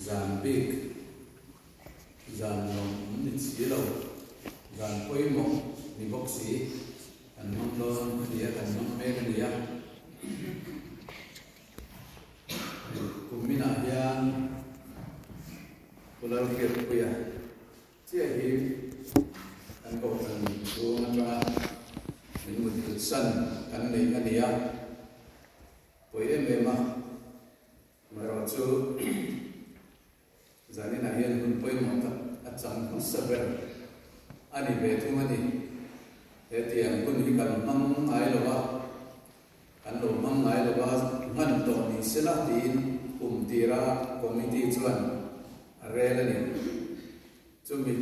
Zan bik, zan lawmawm ni si lo, zan pawimawh ni bawk si kan hmang dawn a ni a, kan hmang mek a ni a. Kum inah hian Pu Lalhriatpuia chiah hi kan kohhran chhung atanga min mutthilh san kan neih a ni a, pawi em em a. Amaherawhchu, zaninah hian hun pawimawh tak a chang hmasa ber a ni ve thung a ni. Hetiang hun hi kan hmang ngai lo a, kan lo hmang ngai lo a, hman tawh ni sela tiin kum tira committee chuan a rel a ni. Chumi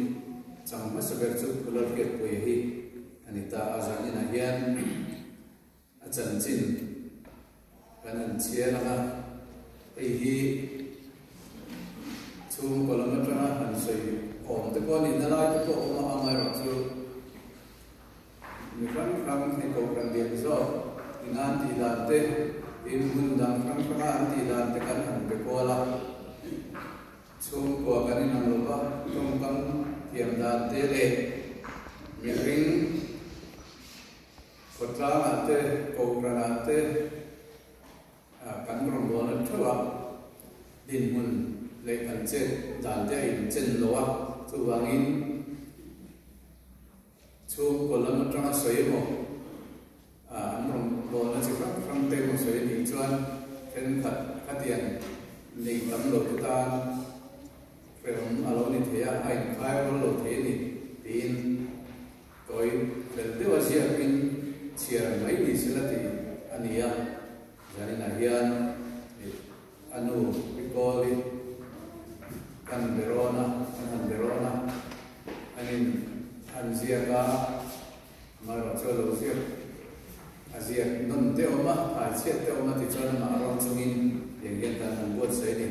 chang hmasa ber chu Phulal Hriatpuia hi a ni ta a, zaninah hian A chanchin kan han chhiar ang a, hei hi chhungkaw lam atanga han sawi awm te pawh a nihna lai te pawh a awm a, amaherawhchu mi hrang hrang hei kohhran lian zawk ina an tih dan te, tin hmun dang hrang hranga an tih dan te kan han pe kual a, chhungkua kan inang lo va, tawngkam thiam dan te leh mihring Khawtlangah te, Kohhranah te kan rawngbawlna theuh a, dinhmun leh kan chet dan te a inchen lo a, chuvangin chhungkaw lam atanga sawi emaw, an rawngbawlna chi hrang hrang te emaw sawi anih chuan thenkhat khatiang nei tam lo te tan hrehawm a lo ni thei a, a inkhai rual lo thei a ni tiin Tawi fel deuha ziakin chhiar mai ni se la tih a ni a, zaninah hian a nu Pi Kawli kan be rawn a, kan han be rawn a, an in an ziak a, amaherawh chu a lo ziak a ziak nawn te awm a, thai chhiat te awm a tichuan amah rawn chungin tiang hian kan han buatsaih a ni.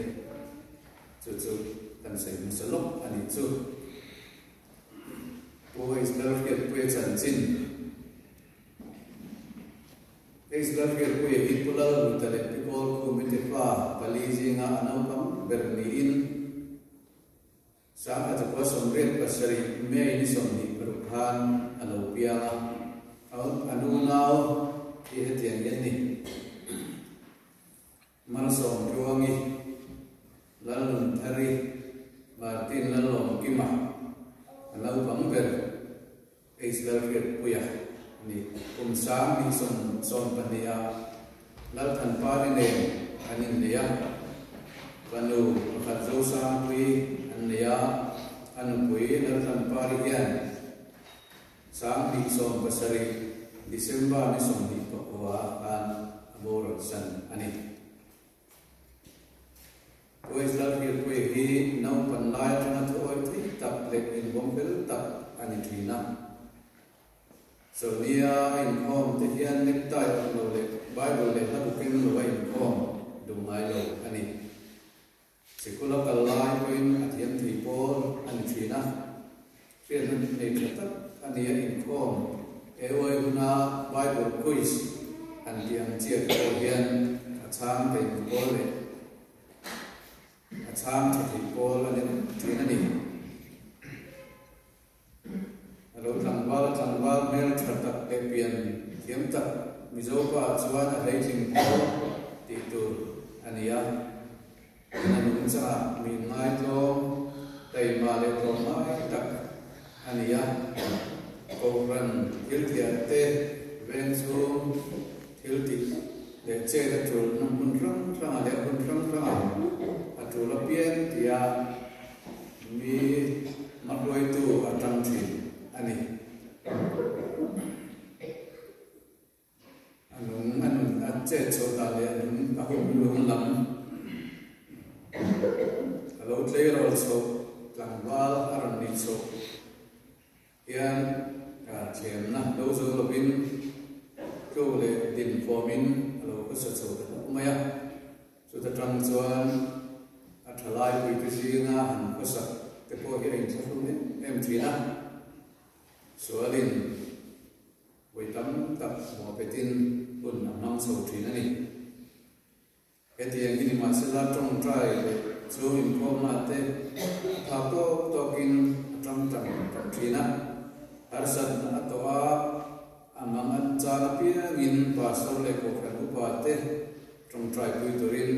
Chu chu kan sawi hmasa lawk a nih chu. Pu Lalhriatpuia chanchin Lalhriatpuia hi Pu Lalruta leh Pi Kawlkhumi te fa pali zinga a naupang ber niin 1987 May ni 26 khan a lo piang a, a nunau hi hetiang hian ni. Malsawm Tluangi, Lalnunthari, Martin Lalawmkima, a naupang ber H. Lalhriatpuia a ni. Kum sang hnih 12 ah Lalthanpari nen an innei a, fanu pakhat Zosangpuii an nei a, a nupui Lalthanpari hian 2017 December ni 29 ah khan a boral san a ni. West Lalhirpuia hi naupan lai atanga thuawi thei tak leh inbawm fel tak a ni thin a. Chawlhnia a inkhawm te hian necktie awm lo leh Bible leh hla bu keng lo a inkhawm duh ngai lo a ni. Sikul a kal lai pawhin a thiam thei pawl a ni thin a, hriatna nei tha tak a ni a inkhawm AY huna Bible quiz han tih ang chiah te pawh hian a chhang thei pawl leh a chhang tha thei pawl a ni thin a ni. A lo tlangval a tlangval hmel tha tak leh pian thiam tak Mizo pa chuan a hleitling pawl tih tur a ni a. Tin a nung changah mi inngaitawm, taima leh tlawmngai tak a ni a. Kohhran thil thiah te, veng chhung thil tih leh chet a tulna hmun hrang hrangah leh hun hrang hrangah a tul apiang tia Mi hmahruaitu a tang thin a ni. A nung a nun a chet chhoh dan leh a nung a hun lung lam a lo tleirawl chhoh tlangval a rawn nih chhoh hian thlemna lo zo lovin tlu leh dinfawmin a lo khawsa chho ta hlauh mai a. Chuta tang chuan a thalai puite zinga han khawsak te pawh hi a inthlahrung em em thin a. Sualin vawi tam tak hmuahpetin hun a hmang chho thin a ni. Hetiang hi nimahsela tawngtai leh Chung inkhawmna te a phak tawk tawkin a tang tang tawh thin a. Harsatna a tawh a, a mang an chang apiangin Pastor leh Kohhran upa te tawngtaipui turin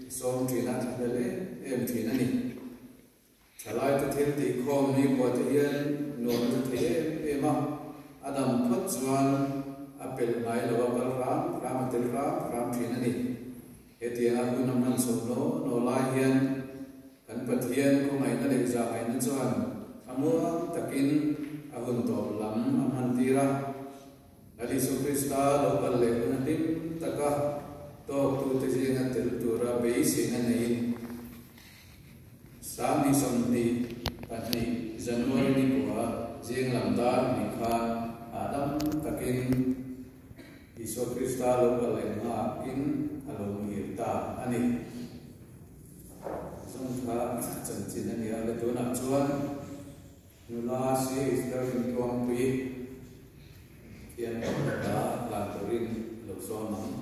a sawm thin a, a hlel em em thin a ni. Thalaite thil tih khawm ni kuah te hian nuam a ti thei em em a, a dam phawt chuan a pelh ngai lo a, kal hram hram a tel hram hram thin a ni. Hetianga hun a hman chhoh naw naw lai hian kan Pathian khawngaihna leh zahngaihna chuan thlamuang takin a hun tawp lam a hman tir a. Lal Isu Krista lo kal leh hun a hlim taka tawktute zinga tel tura beiseina neiin Sangni 22 January ni kua zing lam dar hnih khan hahdam takin Isua Krista lo kal leh nghakin a lo muhil ta a ni. Zawng kha chanchin a ni a, le tunah chuan nula CH Lalrintluangpui hian hla hlan turin lo sawm ang.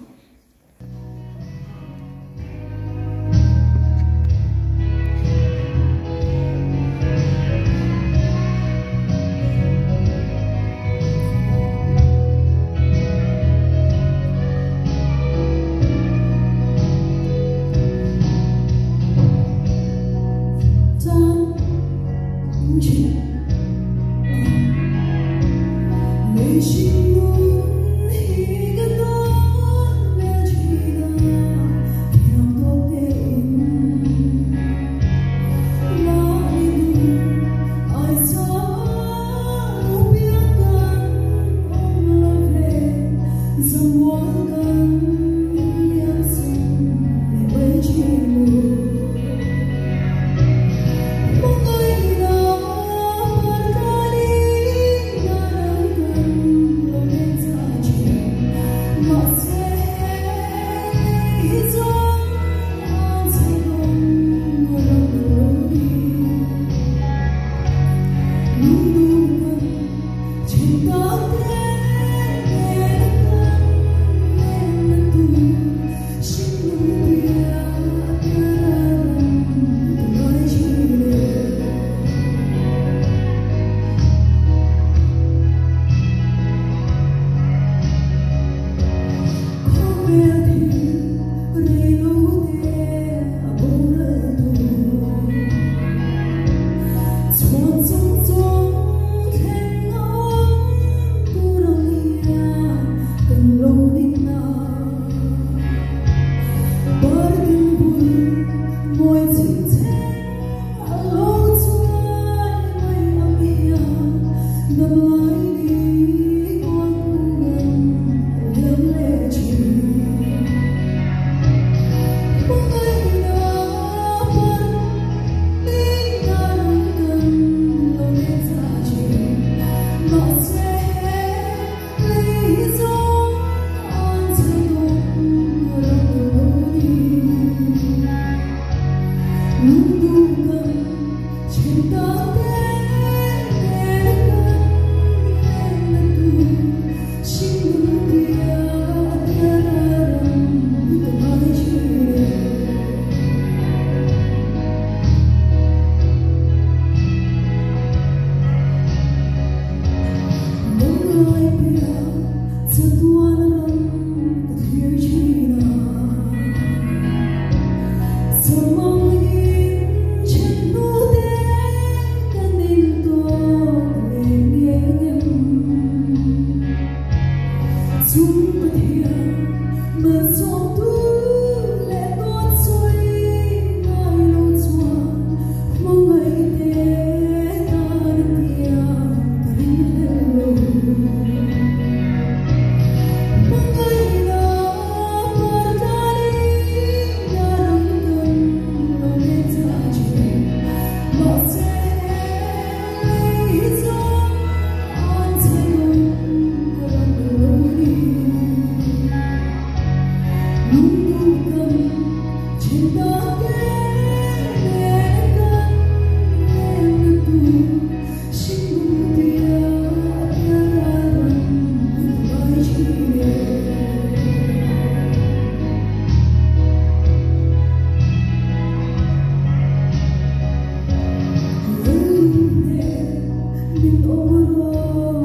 Min awm rawh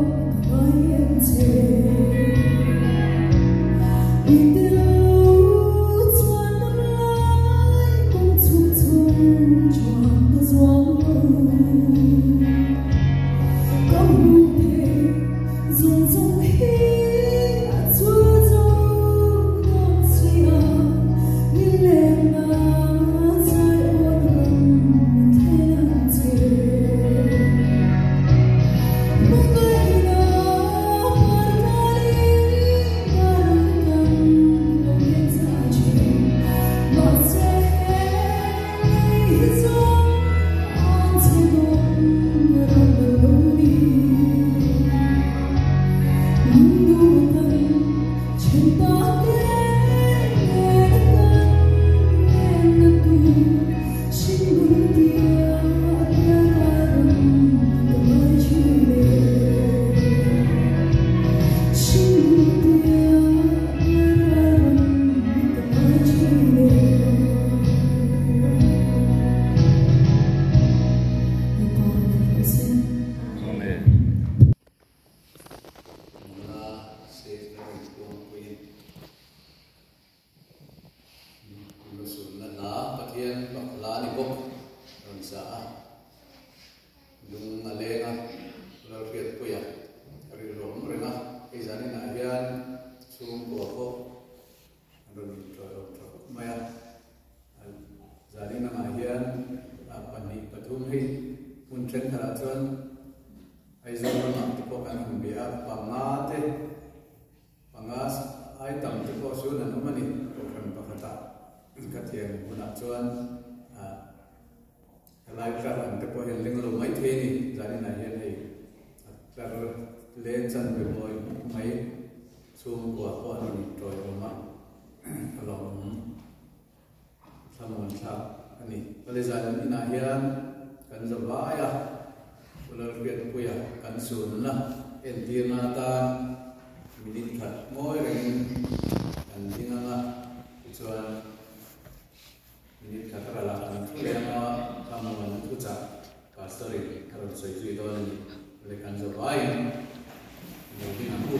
ka ngai em che. I tello chuan dam lai kawng chhung chhung chuan ka zuang lo. Ka hmuh theih zawng zawng hi a chul zo dawn si a, nileng a zai awn ram min thlen ang che. Hmangaihna parmalin ka ram kan lo len za thin, mahse he lei hi zawng an chhe dawn ram a lo ni. Lungduh kan then ta te nen kan lenna tur hringnun tia piara ram ka ngai thin e. Hringnun tia piara ram ka ngai thin e. Lalpa rawh se. Amen. Nula stage la rawn puang puiin Lusunna hla Pathian bak hla ni bawk a rawn sa a, lung a leng a, Lalhriatpuia a rilru awm reng a, hei zaninah hian chhungkua pawh an rawn inṭawih awm ṭha khawp mai a, zanin angah hian pahnih pathum hei hmun ṭhenkhatah chuan Aizawl lamah te pawh kan han bia a, panga te Panga ai tam te pawh chuan an awm a ni. Kohhran pakhatah ka thian hunah chuan helai tlar ang te pawh hian leng lo mai thei a ni. Zaninah hian hei a tlar len chan ve mawi mai chhungkua pawh an rawn inṭawi awm a, a lawmawm thlamuan thlak a ni. Pali zan inah hian kan za vai a, Lalhriatpuia kan sunna entirna atan minute khat ngawi rengin kan ding ang a, tichuan minute khat a ralah kan thu leh ang a, thlamuan thuchah Pastor-in a rawn sawi zui dawn a ni. Le kan za vaiin lo ding ang u.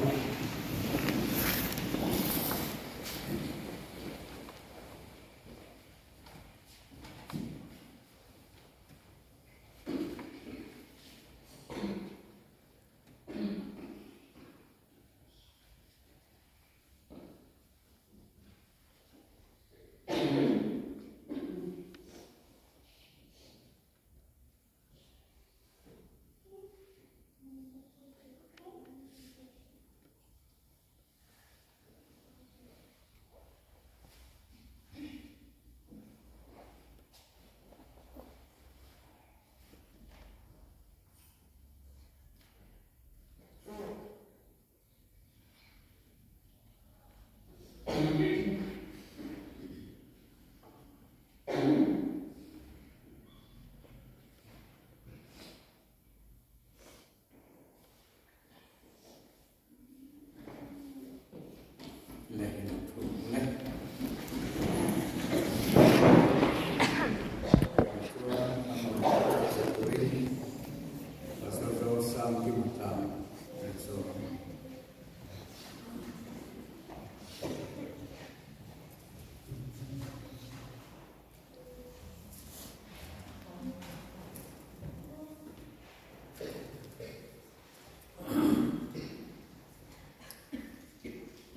Leh in thu mek. Chuan a mamawh chhe turin Pastor Zosangkima tlang an sawm.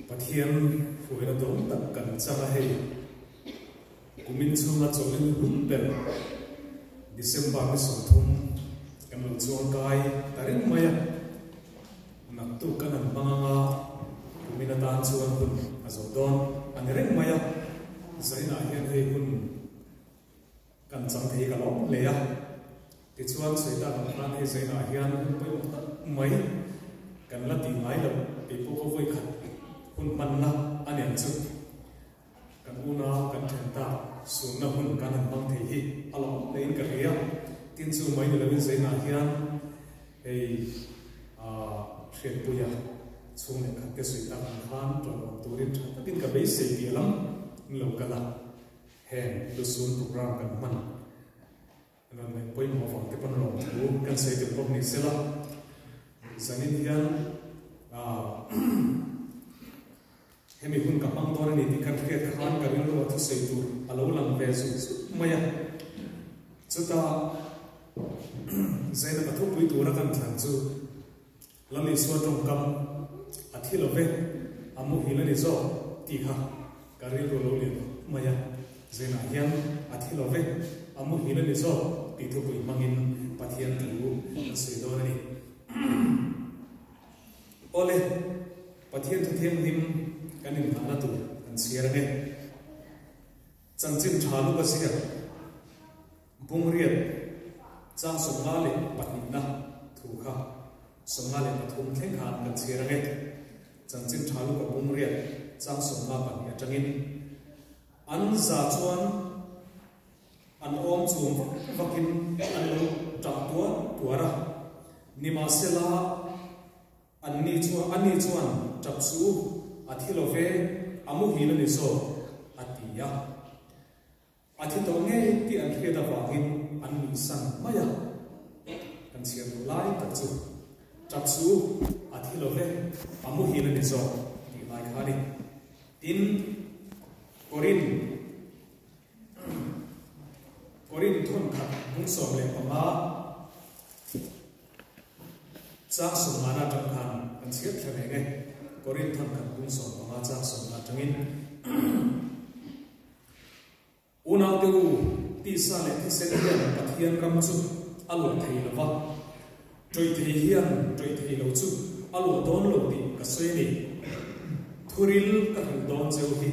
Pathian hruaina dawng tak kan chang a hei. Kumin chhunga chawlhin hun ber December ni 30 kan lo chuang kai ta reng mai a. Naktuk kan han hmang anga kumin atan chuan hun a zo dawn a ni reng mai a. Zainah hian hei hun Kan chang thei ka lawm hle a, tichuan sawi tak ang khan hei zainah hian hun pawimawh tak mai kan la tih ngai loh, kei pawh ka vawi khat hun hmanna a ni ang chu. Kan unau kan then tak sunna hun kan han hmang thei hi a lawm hlein ka hria. Tin chu mai ni loin zainah hian hei Hriatpuia chhung leh khat te sawi tak ang khan tawlhawm turin tha takin ka beisei tih lam in lo kal a. Heng lusun program kan hman rawn ngaih pawimawh vang te pawn lawmthu kan sawi tel bawk ni sela. Zanin hian hemi hun ka hmang dawn a ni tih kan hriat khan ka rilru a thusawi tur a lo lang ve zut zut mai a. Chutah Zainab a thupui tura kan thlan chu Lal Isua tawngkam a thi lo ve, a muhil a ni zawk tih kha ka rilru lo lian khawp mai a. Zainah hian a thi lo ve, a muhil a ni zawk tih thupui hmangin Pathian thu kan sawi dawn a ni. Awle, Pathian thu thianghlim kan inngahna tur kan chhiar ange. Chanchin tha luka ziak Bungriat chang 52na thu kha 53 thleng khan kan chhiar ange. Chanchin tha luka Bungriat chang 52 atangin an za chuan An awm chum vak vakin an lo tah tuar tuar a, nimahsela anni chuan ani chuan tap suh u, a thi lo ve, a muhil a ni zawk, a ti a. A thi tawh ngei tih an hriat avangin an nuihsan mai a. Kan chhiar duh lai tak chu, Tap suh u, a thi lo ve, a muhil a ni zawk, tih lai kha a ni. Tin, Korin. Korin thawnkhat bung 15 chang sawmngana atang khan kan chhiat thla reng e. Korin thawnkhat bung 15 chang sawmnga atangin Unaute u, tisa leh thisen hian Pathian ram chu a luah thei lo va, ṭawih thei hian ṭawih thei lo chu a luah dawn lo tih ka sawi a ni. Thuril ka hrilh dawn cheu hi.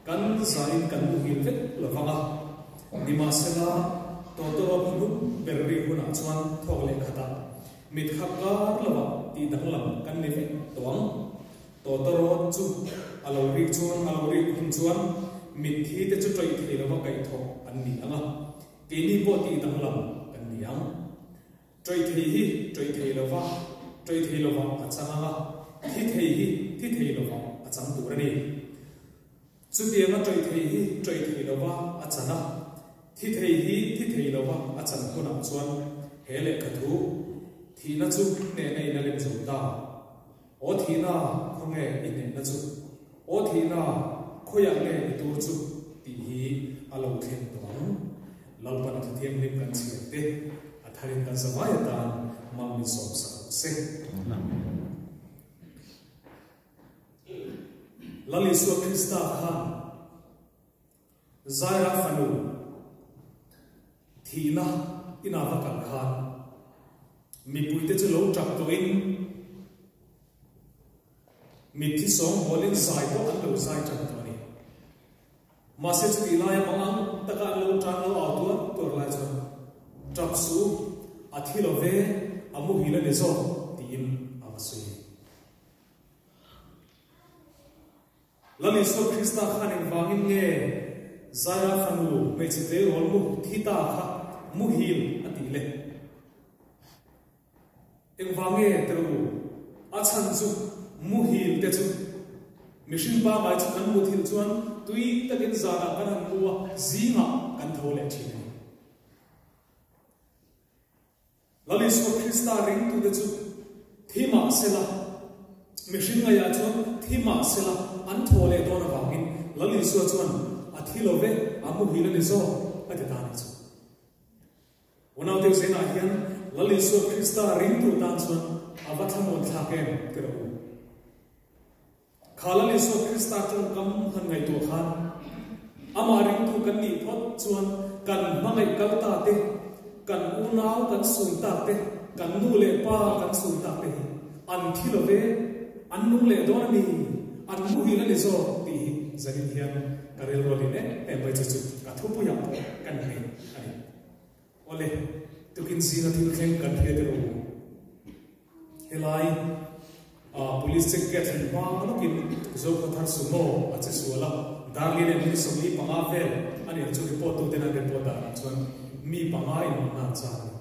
Kan zain kan muhil vek lo vang a, nimahsela tawtawrawp hnuk ber ri hunah chuan thawk leh khatah mit kha kar lovah tih danglam kan ni vek tawh ang. Tawtawrawt chu a lo rik chuan a lo rik hun chuan mitthi te chu ṭawih thei lova kaihthawh an ni ang a, keini pawh tih danglam kan ni ang. Ṭawih thei hi ṭawih thei lova, ṭawih thei lovah a chang ang a, thi thei hi thi thei lovah a chang tur a ni. Chutianga ṭawih thei hi ṭawih thei lova a chan a, thi thei hi thi thei lova a chan hunah chuan he lehkha thu, Thihna chu hnehna in a lem zo ta. Aw thihna, khawnge i hnehna chu? Aw thihna, khawiah nge i tur chu? tih hi a lo thleng tawh ang. Lalpan thu thianghlim kan chhiar te, a tharin kan zavai atan mal min sawmsak rawh se. Lal Isua Krista khan Zaira fanu thihna ina va kal khan mipuite chu lo tap tawhin mitthi sawng hawlin zai pawh an lo zai tan tawh a ni. Mahse chutih laia mangang taka an lo tan lo au tuar tuar lai chuan tap suh u, a thi lo ve, a muhil a ni zawk tiin a va sawi. Lal Isua Krista khan engvangin nge Zaira fanu hmeichhe tleirawl mu thi ta kha muhil a tih le? Engvang nge tel u? A chhan chu muhil te chu mihring pangai chu kan muthilh chuan tui takin zanah kan han mu a, zingah kan tho leh thin a ni. Lal Isua Krista ringtute chu thi mah sela, mihring ngaiah chuan thi mah sela an thaw leh dawn avangin Lal Isua chuan a thi lo ve, a muhil a ni zawk a ti ta a nih chu. Unaute zenah hian Lal Isua Krista ringtu tan chuan a va thlamuan thlak em ti rawh u. Kha Lal Isua Krista tawngkam han ngaihtuah khan amah ringtu kan nih phawt chuan kan hmangaih kal ta te, kan unau kan sun tak te, kan nu leh pa kan sun tak te hi an thi lo ve, an nung leh dawn a ni, an muhil a ni zawk tih hi zanin hian ka rilrualin em em mai chu chu ka thupuiah pawh kan nei a ni. Awle, tukin zinga thil thleng kan hriat erawh u. Helai Police check gate thlen hma lawkin Zokhawthar Sumo a che sual a, Darli leh mi 45 vel a nih chu report tu ten an report danah chuan mi panga in nunna an chang a ni.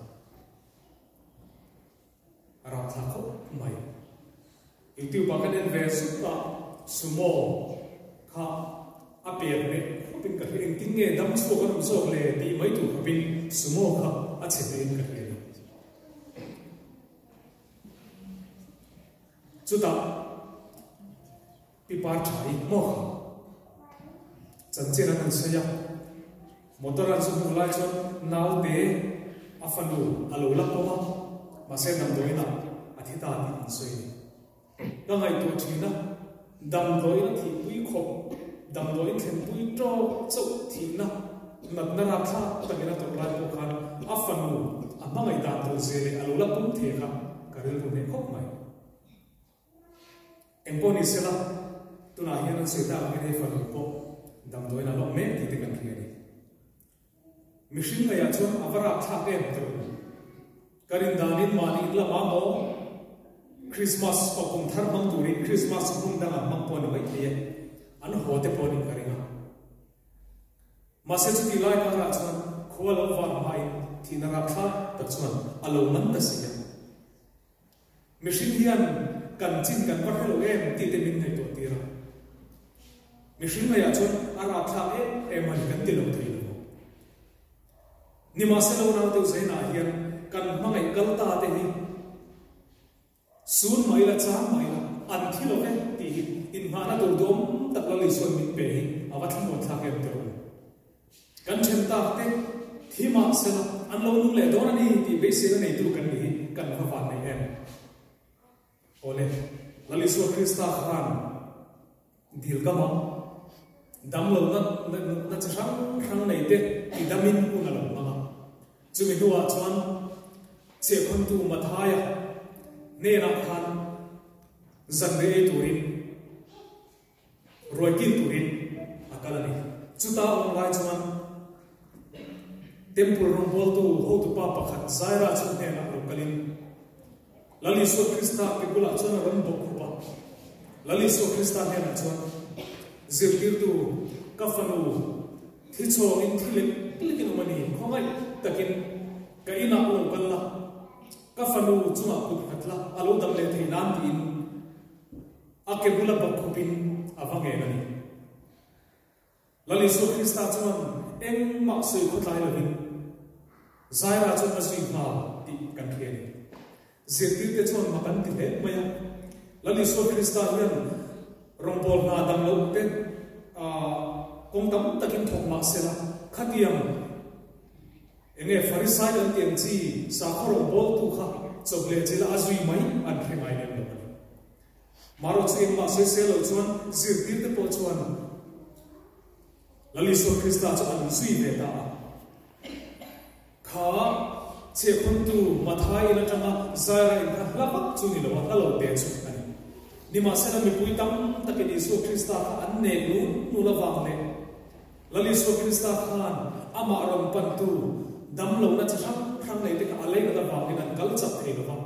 A rapthlak khawp mai. YouTube ah kan en ve zut a, Sumo kha a per leh khawpin ka hria, engtin nge dam chhuak an awm zawk le tih mai tur khawpin Sumo kha a chhe hlein ka hria a ni. Chutah Pi Parṭha-i maw kha chanchin an han sawi a, motor an zu hmuh lai chuan naute a fanu a lo la pawm a, mahse damdawiinah a thi ta tih an sawi a ni. Ka ngaihtuah thin a, damdawiin a thihpui khawp, damdawiin thlenpui tawk chauh thihna natna rapthlak takin a tawrh lai pawh khan a fanu a hmangaih dan tur zia leh a lo la pawm thei kha ka rilru hneh khawp mai. Engpawh ni sela, tunah hian an sawi tak angin hei fanu pawh damdawiin a lawk mek tih te kan hria a ni. Mihring ngeiah chuan a va rapthlak em tawh u. Ka rin danin mahni in lamah maw Christmas aw kum thar hmang turin Christmas hmun dang an hmang pawh a ni mai thei e, an haw te pawh a nih ka ring a. Mahse chutih lai karah chuan khua lo van hmain thihna rapthlak tak chuan a lo man ta si a. Mihring hian kan chin kan va hre lo em tih te min ngaihtuah tir a. Mihring ngaiah chuan a rapthlak em em a ni kan ti lo thei lo. Nimahsela unau deuh zainah hian kan hmangaih kal ta te hi sun mah ila chang mah ila an thi lo ve tih hi inhmahna tur duhawm tak Lal Isuan min pe hi a va thlamuan thlak em teh u. Kan then tak te thi mah sela an lo nung leh dawn a ni tih beiseina neitu kan ni hi kan va van nei em? Awle, Lal Isua Krista khan dil kam a, dam lo na na chi hrang hrang nei te ti damin hun a lo hmang a. Chumi hnuah chuan chhiahkhawntu Mathaia hnenah khan zanriah ei turin Ruai kil turin a kal a ni. Chuta awm lai chuan Temple rawngbawltu hotupa pakhat Zaira chu hnenah lo kalin Lal Isua Krista ke bulah chuan a rawn bawk khup a. Lal Isua Krista hnenah chuan, Zirtirtu, ka fanu thi chhawngin thi lek lekin awm a ni, khawngaih takin ka inah lo kal la, ka fanu chungah kut nghat la, a lo dam leh thei nan tiin A ke bula bawk khupin a va ngen a ni. Lal Isua Krista chuan engmah sawi khawtlai lovin Zaira chuan a zui nghal tih kan hria a ni. Zirtirte chuan mak an ti hle mai a. Lal Isua Krista hian rawngbâwl hna dang loh te kawng tam takin thawk mah sela, khatiang enge Farisai kan tih ang chi sakhaw rawngbâwltu kha chawp leh chila a zui mai an hre ngai lem lo a ni. Marawh chu engmah sawisel loh chuan zirtirte pawh chuan Lal Isua Krista chu an zui ve ta a. Kha chhiahkhawntu Mathai in atanga Zaira in kha hla vak chu ni lo a, hla lo te chu a ni. Nimahsela mipui tam takin Isua Krista kha an nek nul nul avang leh Lal Isua Krista khan amah rawn pantu damlohna chi hrang hrang neite kha a lei nat avangin an kal chak thei lo va.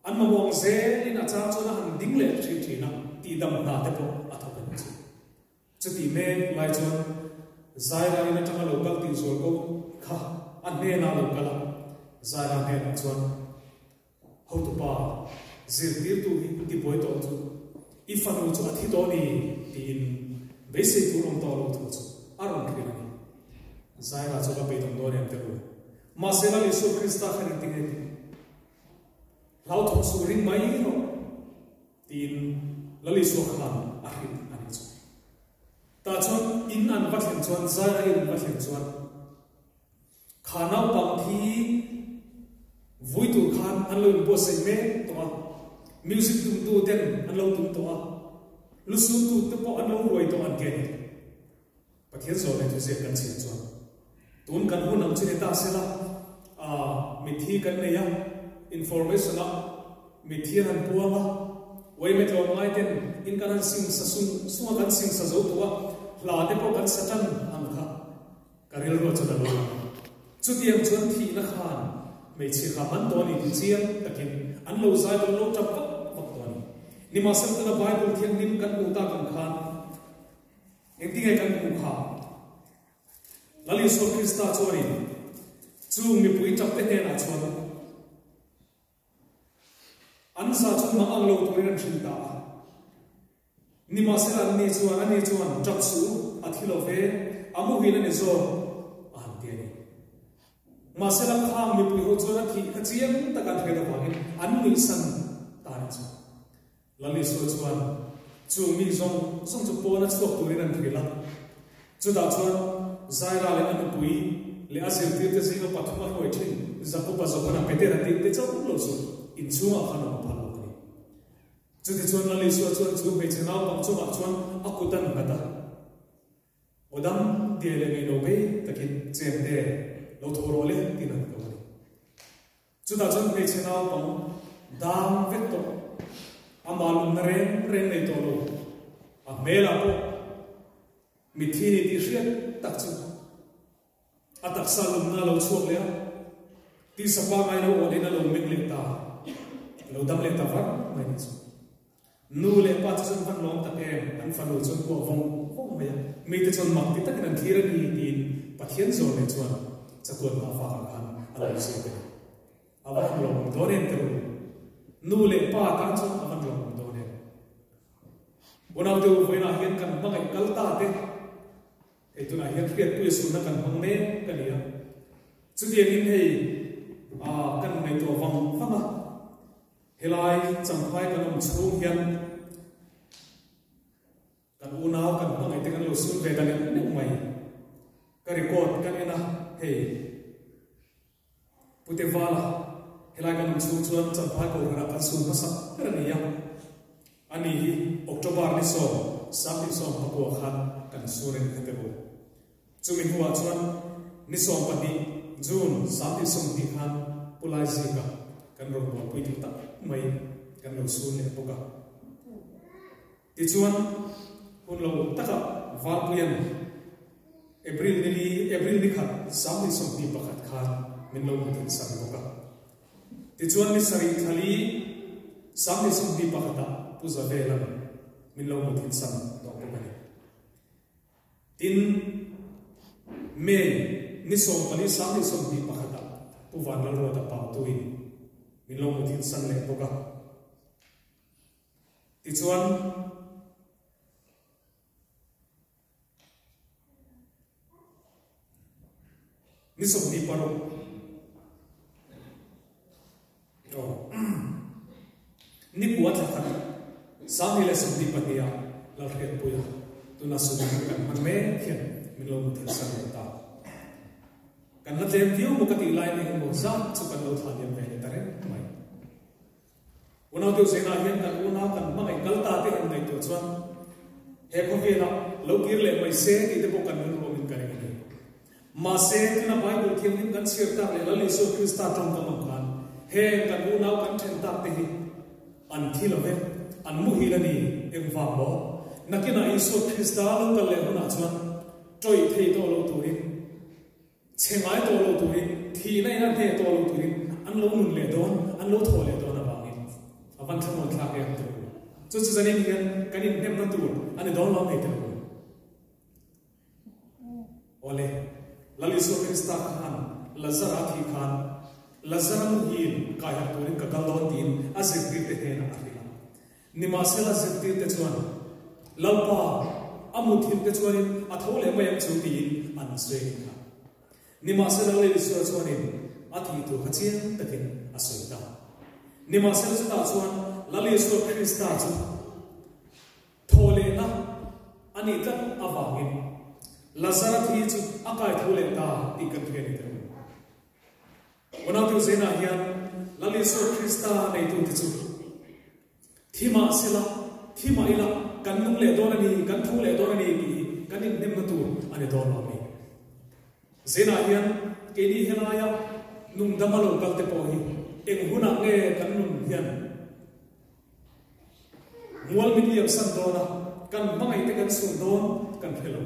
An mamawh ang zelin a chang chuan a han ding leh thin thin a, tihdam hna te pawh a thawk a ni chu. Chutih mek lai chuan Zaira in atanga lo kal tih zual ko kha a hnenah a lo kal a, Zaira hnenah chuan, Hotupa, zirtirtu hi tibuai tawh chu i fanu chu a thi tawh ni tiin beisei tur awm tawh lo thu chu a rawn hrilh a ni. Zaira chu va beidawng dawn em teh u. Mahse Lal Isua Krista khan engtinge tih? Hlauthawk suh ring mai rawh tiin Lal Isua khan a hrilh a nih chu. Tah chuan in an va thlen chuan, Zaira in an va thlen chuan kha naupang thi vui tur khan an lo inbuatsaih mek tawh a, music tumtu ten an lo tum tawh a, lusuntu te pawh an lo ruai tawh an ti a ni. Pathian zawh leh thuziak kan chhiar chuan tun kan hun ang chu ni ta sela, aah mitthi kan nei a, information ah mitthi an han puang a, uaime tlawm ngai ten in kan han sing sa sung sung a, kan sing sa zo tawh a, hla te pawh kan sa tan ang kha ka rilru chuan a lo lang a. Chutiang chuan thihna khan hmeichhia kha man tawh a ni tih chiang takin an lo zai dawn lo tap vak vak tawh a ni. Nimahsela tuna Bible thianghlim kan hmuh tak ang khan, Engtinge kan hmuh kha? Lal Isua Krista chuanin chung mipui ṭapte hnenah chuan an za chu mang ang lo turin an hrilh ta a. Nimahsela anni chuan, Ani chuan ṭap suh u, a thi lo ve, a muhil a ni zawk, a han ti a ni. Mahsela khang mipui ho chuan a thih kha chiang taka an hriat avangin an nuihsan ta a ni chu. Lal Isua chuan chu mi zawng zawng chu pawna chhuak turin an hrilh a. Chutah chuan Zaira leh a nupui leh a zirtirte zinga pathum a hruai thin Jakoba, Johana, Petera tih te chauh lo chu inchhungah khan a awm phal lo a ni. Chutichuan Lal Isua chuan chu hmeichhe naupang chungah chuan a kut an nghat a. Aw dam diai leh ngei lo bei takin chemte lo thaw rawh le tiin an ko a ni. Chutah chuan hmeichhe naupang dang vek tawh, amah lumna reng reng nei tawh lo, a hmelah pawh mitthi ni tih hriat tak chu a taksa lumna a lo chhuak leh a, tisa pangai lo awlin a lo meng leh ta, a lo dam leh ta var mai ni chu. Nu leh pa chu chuan van lawm tak em, an fanu chuan kuah vawng vawng mai a, mite chuan mak ti takin an thlir a ni tiin Pathian zawn leh chuan chatuan hma fakah khan a lo ziak a ni. A va han lawmawm dawn em teh u. Nu leh pa tan chuan a van lawmawm dawn em. Unaute u vawiinah hian kan hmangaih kal ta te, hei tunah hian hriatpuia sunna kan hmang mek ka ni a. Chutiangin hei kan ngaihtuah vang vang a. Helai Champhai kan awm chhung hian kan unau kan hmangaih te kan lo sun ve ta neuh neuh mai. Ka record kan en a, hei Pute Vala helai kan awm chhung chuan Champhai Kohhranah kan sun hmasa ber a ni a. Ani hi October ni sawm, Sanghnih 19 khan kan sur a ni kha teh u. Chumi hnuah chuan ni 12 June 2020 khan Pu Laizika kan rawn buaipui duh tak mai kan lo sun leh bawk a. Tichuan hun lo takah Valpuia'n April ni li April ni khat 2021 khan min lo hmu thin san bawk a. Tichuan ni sarih thla li 2021 ah Pu Zavela'n min lo hmu thin san tawh bawk a ni. Tin, May ni 14 2021 ah Pu Vanlalruata Pautuin min lo hmu thin san leh bawk a. Tichuan, ni 26 aw ni kua thla khat 2022 ah Lalhriatpuia tuna sum kan hman mek hian min lo hmu thin san leh ta. Kan la tlem viau maw ka tih lai eng emaw zat chu kan lo thla liam ve leh ta reng mai. Unau deuh zenah hian kan unau kan hmangaih kal ta te han ngaihtuah chuan he khawvelah lo kir leh mai se tih te pawh kan rilru awmin ka ring a ni. Mahse, tuna Bible thianghlim kan chhiar tak leh Lal Isua Krista tawngkam ang khan heng kan unau kan then tak te hi an thi lo ve, an muhil a ni, engvang maw? Nakinah Isua Krista lo kal leh hunah chuan tawih thei tawh lo turin, Chhe ngai tawh lo turin, thihna in a hneh tawh lo turin an lo nun leh dawn, an lo thawh leh dawn avangin a van thlamuan thlak em teh u. Chu chu zanin hian kan inhnemna tur a ni dawn lo mai teh u. Awle, Lal Isua Krista khan Lazara thih khan Lazara muhil kai harh turin ka kal dawn tiin a zirtirte hnenah a hrilh a. Nimahsela zirtirte chuan, Lalpa, a mut himte chuanin a tho leh mai ang chu tiin an sawi a ni kha. Nimahsela Lal Isua chuanin a thih tur kha chiang takin a sawi ta. Nimahsela chutah chuan Lal Isua Krista chu thaw lehna a nih tlat avangin Lazara thi chu a kai tho leh ta tih kan hria ni teh u. Unau Zenah hian Lal Isua Krista neitute chu thi mah sela, thi mah ila kan nung leh dawn a ni, kan tho leh dawn a ni tih hi kan inhnemna tur a ni dawn lo a ni. Zenah hian keini helaia nungdama lo kal te pawh hi eng hunah nge kan nun hian Mual min liam san dawn a, kan hmangaih te kan sun dawn kan hre lo.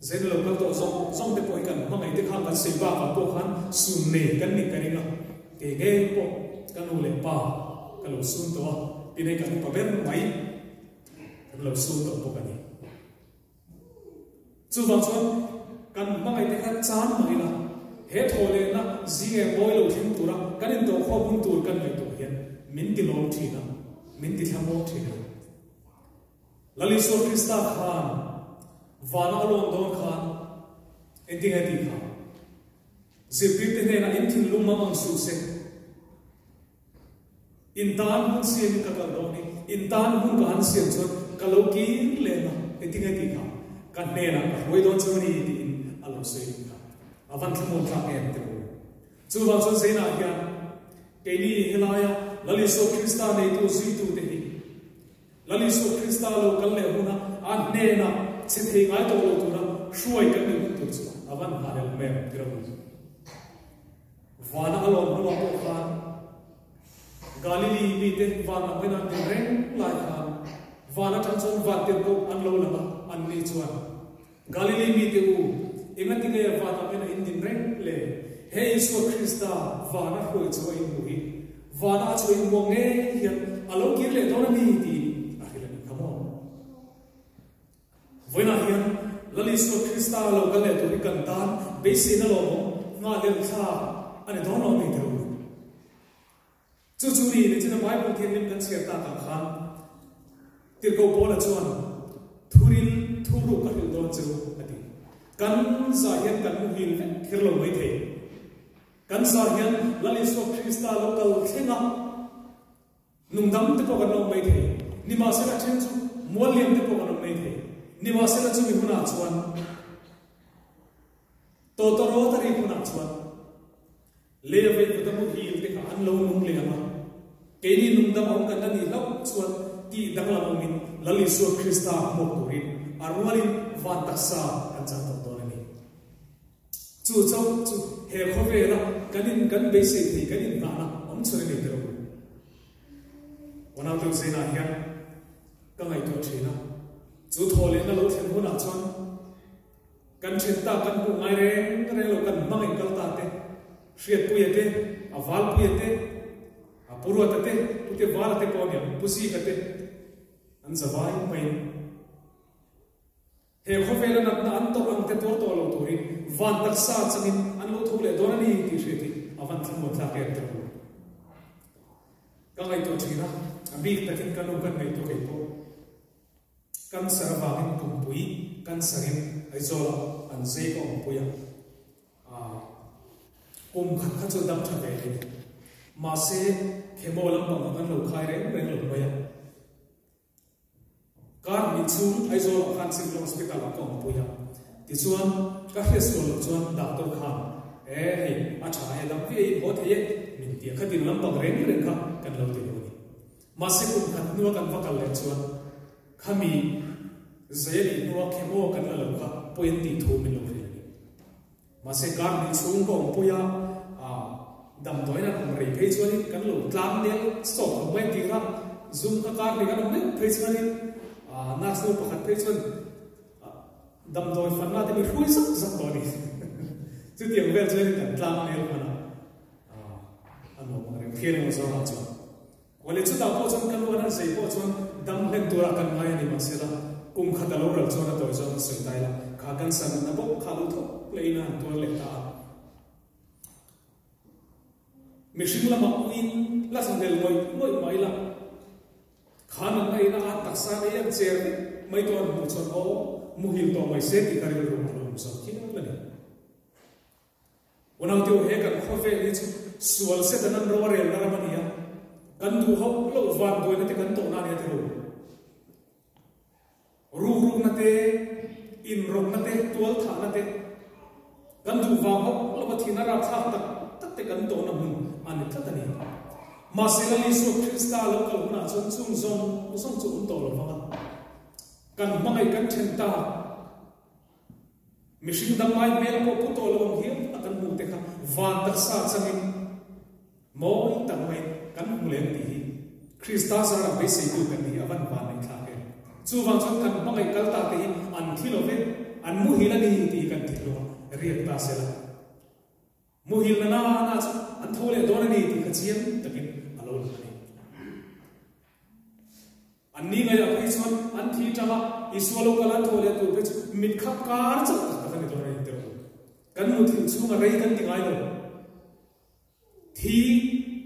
Zen lo kal tawh zawng zawng te pawh hi kan hmangaih te khan kan sawi bakah pawh khan sun nei kan nih ka ring a, kei ngei pawh ka nu leh pa ka lo sun tawh a, tinei kan upa ber mai kan lo sun tawh bawk a ni. Chuvang chuan kan hmangaih te kha chan mah ila, he thawhlehna zing eng mawi lo thleng tura kan intawhkhawm hun tur kan ngaihtuah hian min ti lawm thin a, min ti thlamawm thin a. Lal Isua Krista khan vana a lawn dawn khan engtin nge tih kha? Zirtirte hnenah in thinlung mang ang suh se. In tan hun siamin ka kal dawn i, in tan hun ka han siam chuan ka lo kir leh ang a, engtinge tih kha ka hnenah ka hruai dawn chu a ni tiin a lo sawi ring kha. A van thlamuan thlak em tih u. Chuvang chuan Zainah hian keini helaia Lal Isua Krista neitu zuitute hi Lal Isua Krista lo kal leh huna a hnenah che thei ngai tawh lo tura hruai kan nih hun tur chu a van nghahhlelh em tih lo u. Vana a lawm hnuah pawh khan Galili mite van lam hawiin an din reng lai khan van atang chuan van tirhkoh an lo lang a, anni chuan, Galili mite u, engatinge van lam hawiin a in din reng le? He Isua Krista vana hruai chu a inhmu hi, vana a chhuah inhmuh ang ngei hian a lo kir leh dawn a ni tiin a hrilh a nih kha maw? Vawiinah hian Lal Isua Krista lo kal leh tur hi kan tan beiseina lawmawm nghah leh thlak a ni dawn lo ni teh u. Chu chu ni nichina Bible thianghlim kan chhiar takah khan Tirhkoh Paula chuan Thuril thuruk a hrilh dawn chu a ti. Kan zah hian kan muhil vek kher lo mai thei. Kan zah hian Lal Isua Krista lo kal thleng a. Nungdam te pawh kan awm mai thei. Nimahsela then chu mual liam te pawh kan awm mai thei. Nimahsela chumi hunah chuan Tawtawrawt a rik hunah chuan Lei vei kut a muhil te kha an lo nung leh ang a. Keini nungdam awm kan la nih hlauh chuan tih danglam awmin Lal Isua Krista hmuak turin a rualin van taksa kan chang tawh dawn a ni. Chu chauh chu he khawvela kan in kan beisei thei kan inhnahna awm chhun a ni teh u. Unau deuh zinah hian ka ngaihtuah thin a, chu thawhlehna lo thlen hunah chuan kan then ta kan hmuh ngai reng reng lo kan hmangaih kal ta te, Hriatpuia te, a Valpuia te, a Puruata te, Pute Vala te pawh aniang, Pu Zika te an zavai maiin He khawvela natna an tawrh ang te tuar tawh lo turin van taksa changin an lo tho leh dawn a ni tih hriat hi a van thlamuan thlak em teh u. Ka ngaihtuah thin a, a bik takin ka nu kan ngaihtuah kei pawh cancer avangin pumpui cancer in Aizawlah an zei ka awmpui a, kum khat kha chu dam tha ve ni. Mahse chemo lampang kha kan lo khai reng reng lo mai a. Kar hnih chhung Aizawl ah khan Civil Hospital ah ka awm pui a, tichuan ka hriat sual loh chuan doctor khan e hei a tha e dam viai in haw thei e min ti a, khatin lampang reng reng kha kan lo ti lo a ni. Mahse kum khat hnua kan va kal leh chuan khami zei a nih hnua chemo kan la lo kha pawi an tih thu min lo hrilh a ni. Mahse kar hnih chhung ka awm pui a, damdawiin an awm rei phei chuanin kan lo tlang nel sawk lo mai tih kha zum kha kar hnih kan awm meuh phei chuanin nurse nu pakhat phei chuan damdawi fanna te mi hruai zak zak tawh a ni. Chutiang vel chuanin kan tlang nel hman a, a nuam ang reng phian emaw zawngah chuan. Awle chutah pawh chuan ka nu an han zei pawh chuan dam hlen turah kan ngai a ni mahsela kum khat a lo ral chuan a tawi zawng a sawi tai la, kha cancer natna bawk kha lo thawk leh in a han tuar leh ta a. Mihring lamah uiin la thla hlel ngawih ngawih mai la, kha natna in a at taksa nei an cher vek mai tawh an hmuh chuan aw muhil tawh mai se tih ka rilru a lo awm zawk hial a ni. Unaute u, he kan khawvel hi chu sual Satan an ro a relna ram a ni a, kan duh hauh loh vanduaina te kan tawhna a nia tilo. Rukrukna te, inrawkna te, tualthahna te, kan duh vang hauh loh a thihna rapthlak tak tak te kan tawhna hmun a ni tlat a ni. Mahse Lal Isua Krista lo kal hunah chuan chung zawng zawng chu awm tawh lo vang a, kan hmangaih kan then tak. Mihring damlai hmel pawh pu tawh lo ang hial a kan hmuh te kha van taksa changin mawi tak maiin kan hmu leh ang tih hi Krista zarah beiseitu kan ni hi a van van neih thlak em. Chuvang chuan kan hmangaih kal ta te hi an thi lo ve, an muhil a ni tih hi kan thinlung a riak ta sela. Muhil na na na chu an tho leh dawn a ni tih kha chiang takin a lo lang a ni. An ni ngaiah phei chuan an thi tang a, Isua lo kal an tho leh tur phei chu mit khap kar chauh tak tak a ni dawn a ni teh u. Kan muthilh chhunga rei kan ti ngai lo. Thi,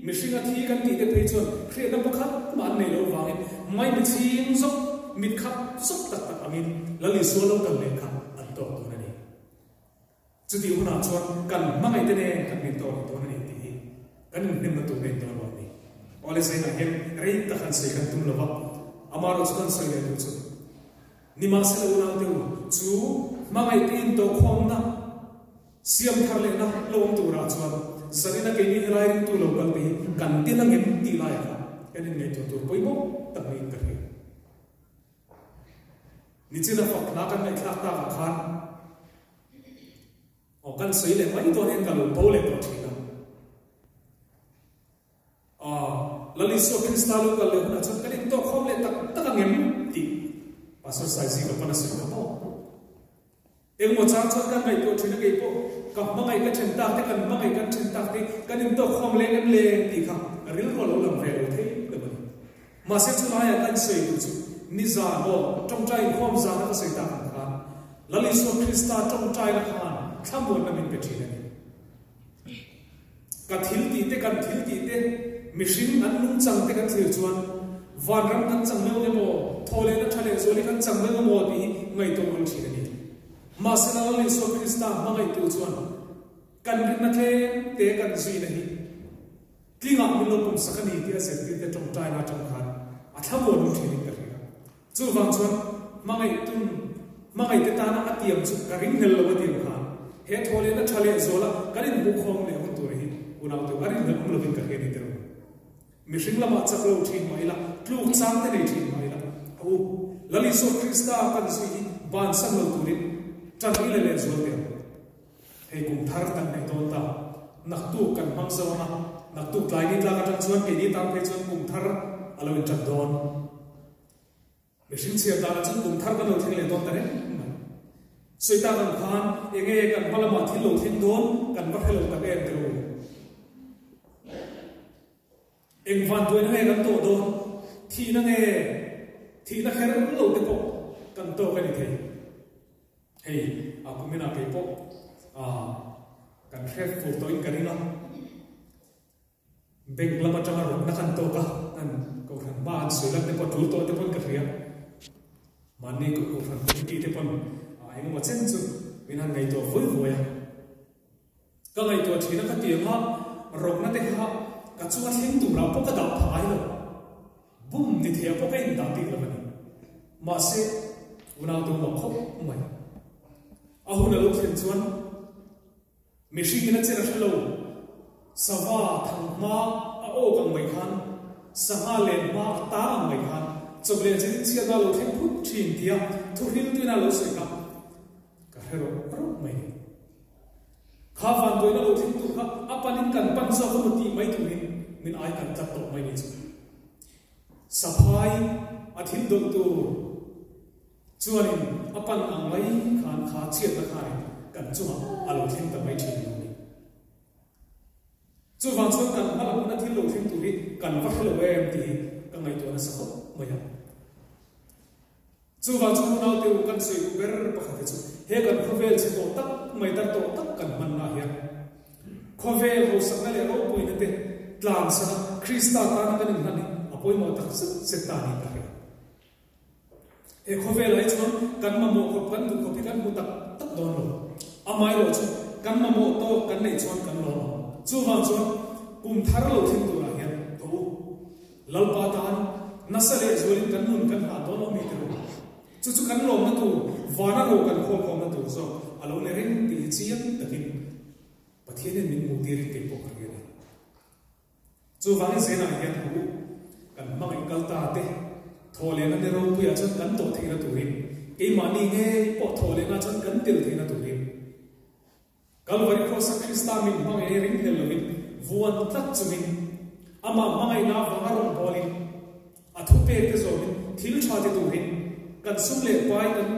mihringa thi kan tih te phei chuan hriatna pakhat mah an nei loh vangin mai michhing zawk, mit khap zawk tak tak angin Lal Isua lo kal leh kha an tawk dawn a ni. Chutih hunah chuan kan hmangaihte nen kan min tawk leh dawn a ni tih hi kan inhnemna tur nen dawn lo a ni. Awle zainah hian rei tak han sawi kan tum lo va, amaherawhchu kan sawi leh duh chu nimahsela unaute u chu hmangaihte intawhkhawmna siam thar lehna lo awm turah chuan zanina keini helai ringtu lo kalte hi kan tel angem tih laiah kha kan inngaihtuah tur pawimawh tak niin ka hria. Nichina fakna kan ngaihthlak takah khan aw kan sawi leh mai dawn hian ka lo bo leh tawh thin a. Aw, Lal Isua Krista lo kal leh hunah chuan kan intawk khawm leh tak tak ang em tih Pastor Saizika pawn a sawi kha maw? Engmaw chang chuan kan ngaihtuah thin a kei pawh ka hmangaih ka then tak te kan hmangaih kan then tak te kan intawk khawm leng em leng tih kha rilru a lo lang ve lo thei lo a ni. Mahse chu laiah kan sawi duh chu nizan aw tawngtai inkhawm zana ka sawi tak ang khan Lal Isua Krista tawngtaina khan thlamuanna min pe thin a ni. Ka thil tih te kan thil tih te mihring an nungchang te kan thlir chuan vanram kan chang meuh emaw, thaw lehna tha leh zual hi kan chang meuh emaw tih hi ngaihtuah ngawih thin a ni. Mahsela Lal Isua Krista hmangaihtu chuan kan rinna tlem te kan zuina hi tlingah min lo pumsak a ni tih a zirtirte tawngtaina atang khan a thlamuan awm thinin ka hria. Chuvang chuan hmangaih tum, hmangaihte tana a tiam chu ka ring hlel lo a tiam khan he thaw lehna tha leh zuala kan inhmuhkhawm leh hun tur hi unaute a rinhlelh awm lovin ka hria ni tero. Mihring lamah chak lo thin mah ila, tluk chang te nei thin mah ila, a u Lal Isua Krista kan zui hi bansan lo turin tan ila leh zual teh ang. Hei kum thar kan neih dawn ta, naktuk kan hmang zo ang a, naktuk tlai ni tlak atang chuan keini tan phei chuan kum thar a lo intan dawn. Mihring chhiar danah chuan kum thar kan lo thleng leh dawn ta reng mai. Sawi tak ang khan eng nge kan hma lamah thil lo thleng dawn kan va hre lo tak em teh u. Eng vanduaina nge kan tawh dawn? Thihna nge? Thihna kher lo te pawh kan tawk a ni thei. Hei a kuminah kei pawh kan hre fur tawhin ka ring a. Bank lam atanga rawtna kan tawk a, an kohhran hma an sawi lan te pawh tul tawh te pawn ka hria. Mahni kohhran committee te pawn engemaw chen chu min han ngaihtuah vawi vawi a. Ka ngaihtuah thin a ka ti ang a, rawtna te kha ka chunga thleng turah pawh ka dah phah ngai lo. Bum ni thei ah pawh ka indah bik lo a ni. Mahse, unau te awm a khawp mai. A hun a lo thlen chuan Mihring in a chen a hre lo. Sava thang hma a awk ang mai khan, sangha len hma a tang ang mai khan, chawp leh chin chhiatna a lo thleng phut thin tia thu hril tuina a lo sawi kha ka hre rawh rawh mai ni. Kha vanduaina lo thleng tur kha a panin kan pan zawk emaw tih mai turin min ai kan tlat tawh mai ni chu. Saphai a thil dawlh tur. Chuanin a pan ang mai khan kha chhiatna khanin kan chungah a lo thleng ta mai thin lo a ni. Chuvang chuan kan hma lam huna thil lo thleng tur hi kan va hre lo em tih hi ka ngaihtuah nasa khawp mai a. Chuvang chuan unaute u kan sawi duh ber pakhat hi chu he kan khawvel chhe tawh tak mai tar tawh tak kan hmanna hian khawvel hausakna leh ropuina te tlansana Krista tana kan inhlan hi a pawimawh tak zet zet ta niin ka hria. He khawvelah hi chuan kan mamawh khawp, kan duh khawp hi kan hmu tak tak dawn lo. Amaherawh chu kan mamawh tawk kan neih chuan kan lawm ang. Chuvang chuan kum thar lo thleng turah hian tho u. Lalpa tan nasa leh zualin kan nun kan hah dawn lo mi te ru. Chu chu kan lawmna tur, vana ro kan khawlkhawmna tur zawk a lo ni reng tih hi chiang takin Pathianin min hmuh tirin kei pawh ka ri a ni. Chuvangin zenah hian hu kan hmangaih kal ta te thaw lehna ni ropuiah chuan kan tawh theihna turin, keimahni ngei pawh thaw lehna chuan kan tel theihna turin, Kalvari Kross-a Krista min hmangaih ring hlel lovin vuan tlat chungin, amah hmangaihna avanga rawngbawlin, a thupek te zawmin thil tha ti turin, kan sum leh pai kan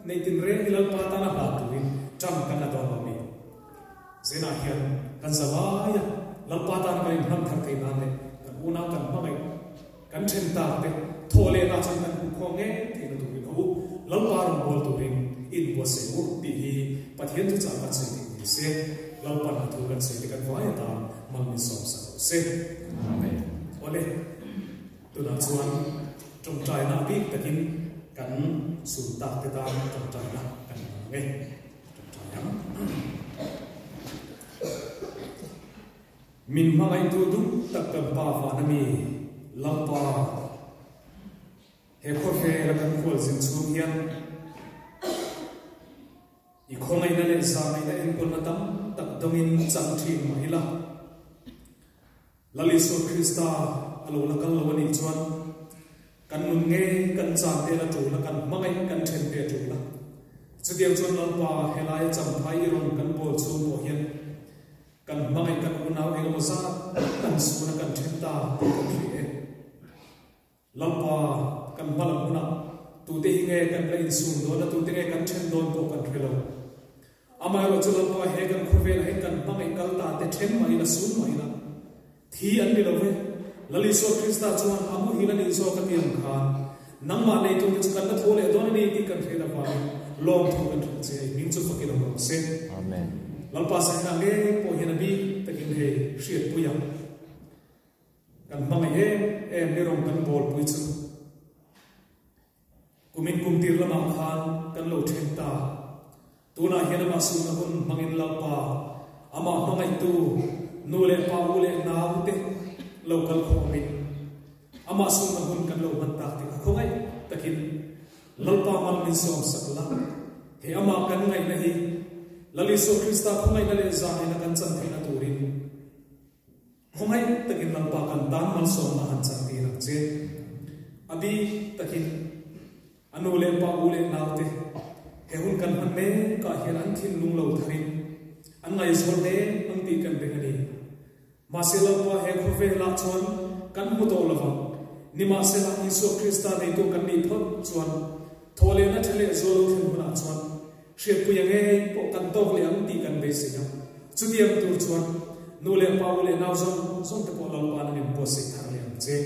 neih tinreng hi Lalpa tana hlan turin ṭang kan la dawn lo mi. Zenah hian kan za lai a, Lalpa tan kan inhlan thar thei nan leh kan unau kan hmangaih kan then tak te thawh lehna chuan kan hmuh khawm ngei theihna turin a u Lalpa rawn bawl turin inbuatsaih u tih hi Pathian thuchah kan sawi theih ni se, Lalpan a thu kan sawi te kan vai atan mal min sawm sak lo se. Amen. Awle, tunah chuan tawngtaina bik takin kan sun tak te tan tawngtaina kan hmang e. Min hmangaihtu duh tak kan Pa vana mi. Lalpa, he khawvela kan khualzin chhung hian i khawngaihna leh zahngaihna enkawlna tam tak dawngin chang thin mah ila, Lal Isua Krista a lo la kal lo a nih chuan kan nun nge kan chan te la tul a, kan hmangaih kan then te a tul a. Chutiang chuan Lalpa helaia champhai i rawn kan bawl chhung pawh hian kan hmangaih kan unau engemaw zat kan sun a kan then ta tih kan hria e. Lalpa kan hma lam hunah tute hi nge kan la insum dawn a, tute nge kan then dawn pawh kan hre lo. Amaherawh chu Lalpa he kan khawvelah hian kan hmangaih kal ta te then mah ila, sun mah ila, thi an ni lo ve. Lal Isua Krista chuan a muhil a nih zawk a ti ang khan, nangmah neitute chu kan la tho leh dawn a ni tih kan hriat avangin lawmthu kan hrilh che a, i hming chu fakin awm rawh se. Amen. Lalpa Sahina ngei pawh hian a bik takin hei hriatpui ang. Kan hmangaih em em ni rawng kan bawlpui chu kumin kum tir lamah khan kan lo then ta. Tunah hian amah suhna hun hmangin Lalpa, amah hmangaihtu nu leh pa, u leh nau te lo kal khawmin amah suhna hun kan lo hman tak tih kha khawngaih takin Lalpa mal min sawm sak la. He amah kan ngaihna hi Lal Isua Krista khawngaihna leh zahina kan chan theihna turin Khawngaih takin Lalpa kan tan malsawmna han chan tir ang che. A bik takin a nu leh pa, u leh nau te he hun kan hman mekah hian an thinlung lo tharin an ngaihzawl hle ang tih kan ring a ni. Mahse Lalpa he khawvelah chuan kan hmu tawh lovang. Nimahsela Isua Krista neitu kan nih phawt chuan thawhlehna tha leh zual lo thlen hunah chuan Hriatpuia ngei pawh kan tawk leh ang tih kan beisei a. Chutiang tur chuan nu leh pa, u leh nau zawng zawng te pawh Lalpa'n an inbuatsaih thar leh ang che.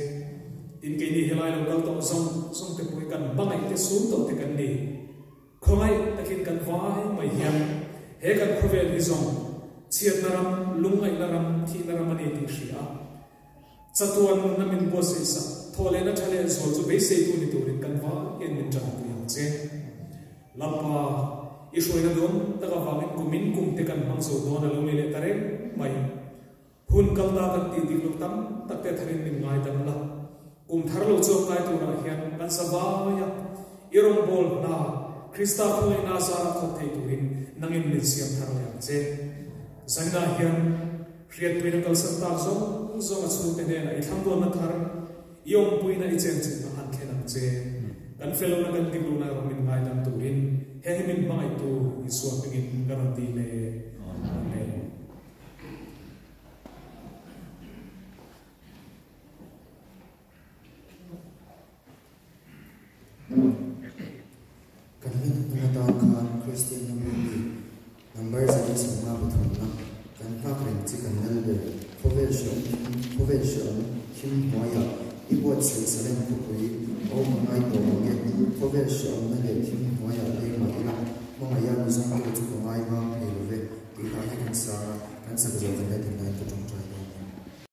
Tin, keini helai lo kal tawh zawng zawng te pawh hi kan hmangaih te sum tawh te kan ni. Khawngaih takin kan vai mai hian he kan khawvel hi zawng chhiatna ram, lungngaihna ram, thihna ram a ni tih hria a. Chatuan nunna min buatsaih sak, thawhlehna tha leh zual chu beiseitu ni turin kan vai hian min tanpui ang che. Lalpa, i hruaina dawn tak avangin kumin kum te kan hmang zo dawn a lo ni leh ta reng mai. Hun kal ta kan tih dik loh tam tak te tharin min ngaidam la. Kum thar lo chuak kai turah hian kan sa vai a, i rawngbâwl hna Krista khawngaihna zara thawk thei turin nangin min siam thar leh ang che. Zaninah hian hriatpuina kalsan tak zawng zawng a chhungte hnenah i thlambuanna thar, I awmpuina i chenchilhna han thlen ang che. Kan felona kan diklohna erawh min ngaidam turin heng hi min hmangaihtu Isua hmingin ka rawn dil e. Amen. Kan hla hnung atan khan Kristian hnamlu mi number 153 na kan nghak reng chi kan lal ber khawvel hreawm khawvel hreawm thim hnuaiah i buatsaih Salem khawpui a awm a ngai tawh ang e khawvel hreawmna leh thim hnuaiah leng mah ila hmangaih a mizawngtu chu ka ngai vang thei lo ve tih hla hi kan sa kan sak zawh kan la ti ngai ka tawng.